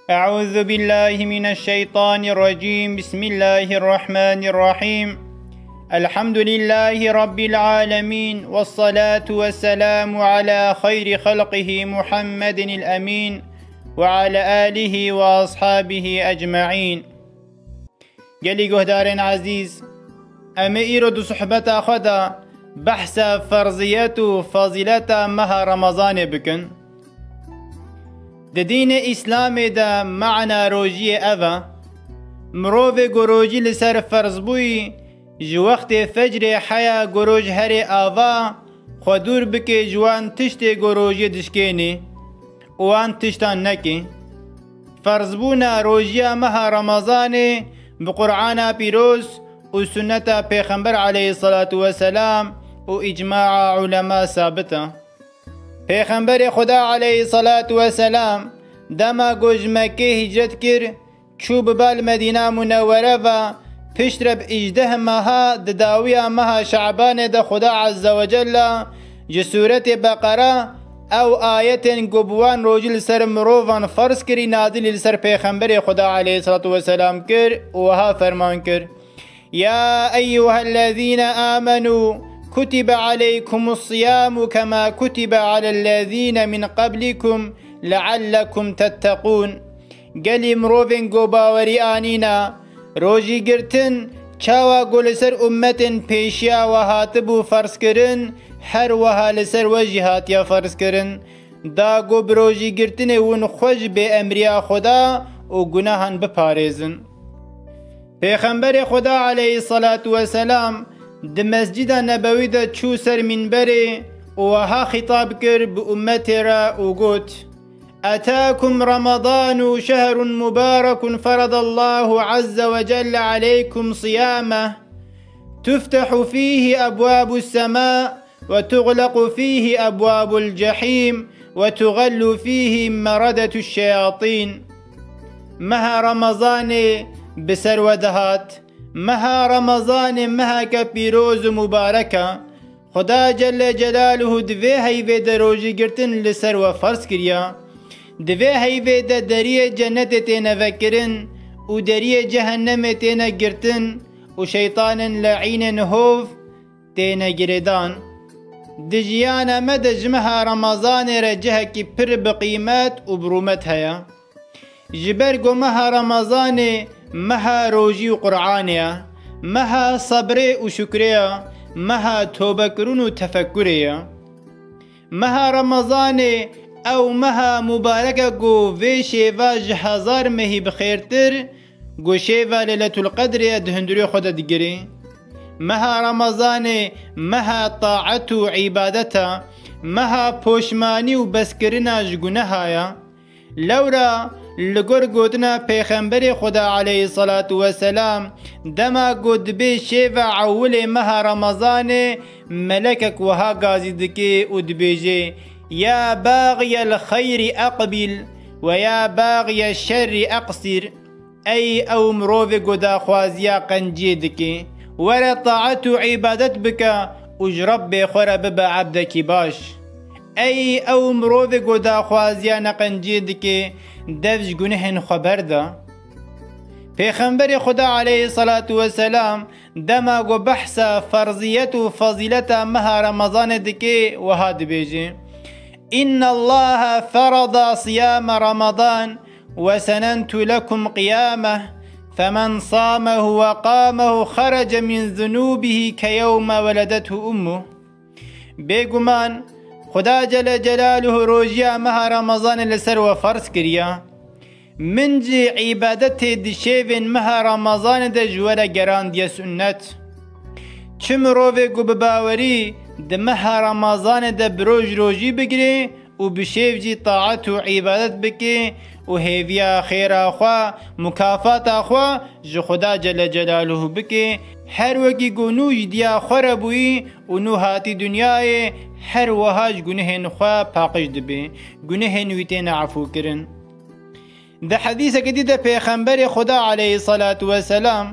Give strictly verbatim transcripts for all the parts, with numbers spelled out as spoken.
أعوذ بالله من الشيطان الرجيم. بسم الله الرحمن الرحيم. الحمد لله رب العالمين، والصلاة والسلام على خير خلقه محمد الأمين، وعلى آله وأصحابه أجمعين. Gelî guhdarên ezîz, em ê îro di sohbeta xwe de behsa ferziyet û fezîleta meha Remezanê bikin. Di dînê Îslamê de mana rojiyê ev e. Mirovê ku rojî li ser ferz bûyî, ji wextê fecrê heya ku roj herê ava, xwe dûr bike ji wan tiştê ku rojiyê dişkênê û wan tiştan neke. Ferzbûna rojiya meha Remezanê bi Qur'ana Pîroz û sunneta Pêxember aleyhissalatu vesselam û îcmaa ulema sabit e. Pêxemberê Xuda aleyhissalatu vesselam dema ku ji Mekkê hicret kir, çû bi bal Medîna Munewwere ve, piştre bi îjdeh meha di dawiya meha Şabanê de Xuda Azze ve Celle ji sûretê Beqera ew ayetên ku bi wan rojî li ser mirovan ferz kirî, nazilî li ser Pêxemberê Xuda aleyhissalatu vesselam kir û wiha ferman kir: يا أيها الذين آمنوا كتب عليكم الصيام كما كتب على الذين من قبلكم لعلكم تتقون. Gelî mirovên ku bawerî anîne, rojî girtin, çawa ku li ser ummetên pêşiya we hatibû ferz kirin, her wiha li ser we jî hatiye ferz kirin, da ku bi rojî girtinê hûn xwe ji bêemriya Xuda û gunehan biparêzin. Pêxemberê Xuda aleyhissalatu vesselam di Mescida Nebewî de çû ser mînberê û wiha xîtab kir bi ummetê re û got: أتاكم رمضان شهر مبارك فرض الله عز وجل عليكم صيامه تفتح فيه أبواب السماء وتغلق فيه أبواب الجحيم وتغل فيه مردة الشياطين. Meha Remezanê bi ser we dihat. Meha Remezanê meheke pîroz û mubarek e. Xuda Celle Celaluhu di vê heyvê de rojî girtin li ser we ferz kiriya. Di vê heyvê de deriyê cennetê têne vekirin û deriyê cehennemê têne girtin û şeytanên le'înên hov têne girêdan. Di jiyana me de ji meha Remezanê re cihekî pir bi qîmet û bi rûmet heye. Ji ber ku meha Remezanê meha rojî û Qur'anê ye, meha sebrê û şukrê ye, meha tobekirin û tefekkurê ye. Meha Remezanê ew meha mubarek e ku vê şêva ji hezar mehî bi xêrtir ku şêva Leyletul Qedrê ye di hundirê xwe de digirê. Meha Remezanê meha taet û îbadet e, meha poşmanî û bezkirina ji guneha ye. Lewra li gor gotina Pêxemberê Xuda aleyhissalatu vesselam, dema ku dibê şêva ewilê meha Remezanê, melekek wiha gazî dike û dibêje: يا باغي الخير أقبل ويا باغي الشر أقصر. Ey ew mirovê ku daxwaziya qenciyê dike, were taet û îbadet bike û ji Rebbê xwe re bibe ebdekî baş. Ey ew mirovê ku daxwaziya neqenciyê dike, dev ji gunehên xwe berde. Pêxemberê Xuda aleyhissalatu vesselam dema ku behsa ferziyet û fezîleta meha Remezanê dike, wiha dibêje: إن الله فرض صيام رمضان وسننت لكم قيامه، فمن صامه وقامه خرج من ذنوبه كيوم ولدته أمه. Bêguman, Xuda Celle Celaluhu rojiya meha Remezanê li ser we ferz kiriya. Min jî îbadetê di şêvên meha Remezanê de ji we re gerandiye sunnet. Çi mirovê ku bi bawerî di meha Remezanê de bi roj rojî bigirê û bi şêv jî taet û îbadet bike û hêviya xêra xwe, mukafata xwe ji Xuda Celle Celaluhu bike, her wekî ku nû ji diya xwe re bûyî û nû hatî dinyayê, her wiha ji gunehên xwe paqij dibe, gunehên wî têne efûkirin. Di hedîsekê dî de Pêxemberê Xuda aleyhissalatu vesselam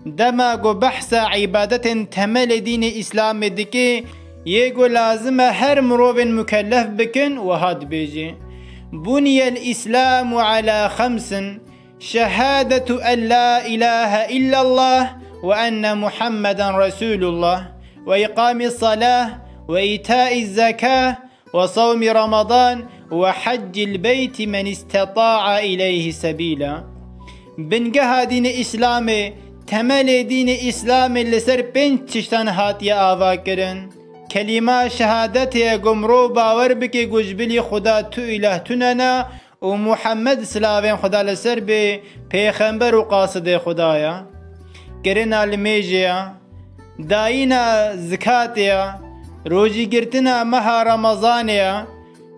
dema ku behsa îbadetên temelê dînê Îslamê dike, yê ku lazim e her mirovên mukellef bikin, wiha dibêje: بني الإسلام على خمس: شهادة أن لا إله إلا الله وأن محمدا رسول الله، وإقام الصلاة، وإيتاء الزكاة، وصوم رمضان، وحج البيت من استطاع إليه سبيلا. Bingeha dînê Îslamê, temelê dînê Îslamê li ser pênc tiştan hatiye avakirin. Kelîma şehadetê ye ku mirov bawer bike ku ji bilî Xuda tu îlah tune ne û Muhammed, silavên Xuda li ser bê, pêxember û qasidê Xuda ye. Kirina limêjê ye, dayîna zikatê ye, rojîgirtina meha Remezanê ye,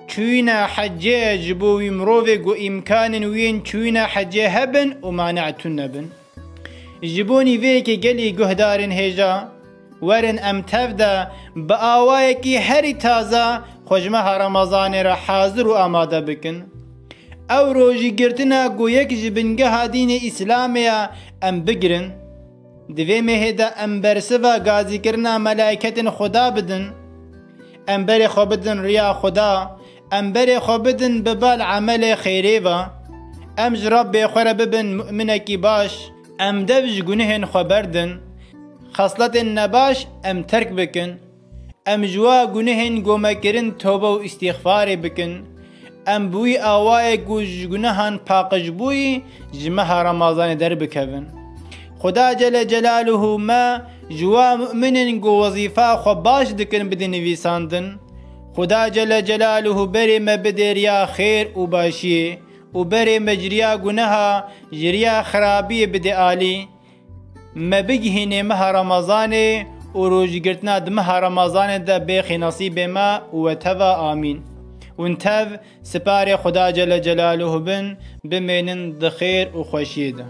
çûyîna hecê ye ji bo wî mirovê ku îmkanên wî yên çûyîna hecê hebin û mane'tûn nebin. Ji bo nîveyekê gelî guhdarên hêja, werin em tev de bi awayekî herî taze xwe ji meha Remezanê re hazir û amade bikin. Ew rojîgirtina ku yek ji bingeha dînê Îslamê ye, em bigirin. Di vê mehê de em bersiva gazîkirina melayketên Xuda bidin. Em berê xwe bidin riya Xuda. Em berê xwe bidin bi bal emelê xêrê ve. Em ji Rebbê xwe re bibin mu'minekî baş. Em dev ji gunehên xwe berdin. Xesletên nebaş em terk bikin. Em ji wa gunehên ku me kirin tobe û îstîxfarê bikin. Em bi wî awayê ku ji gunehan paqij bûyî, ji meha Remezanê derbikevin. Xuda Celle Celaluhu me ji wa mu'minên ku wezîfa xwe baş dikin bide nivîsandin. Xuda Celle Celaluhu berê me bide riya xêr û başiyê û berê me ji riya guneha, ji riya xirabiyê bide alî. Me bigihînê meha Remezanê û rojîgirtina di meha Remezanê de bêxî nesîbê me û we teva, amîn. Hûn tev siparê Xuda Celle Celaluhu bin, bimênin di xêr û xweşiyê de.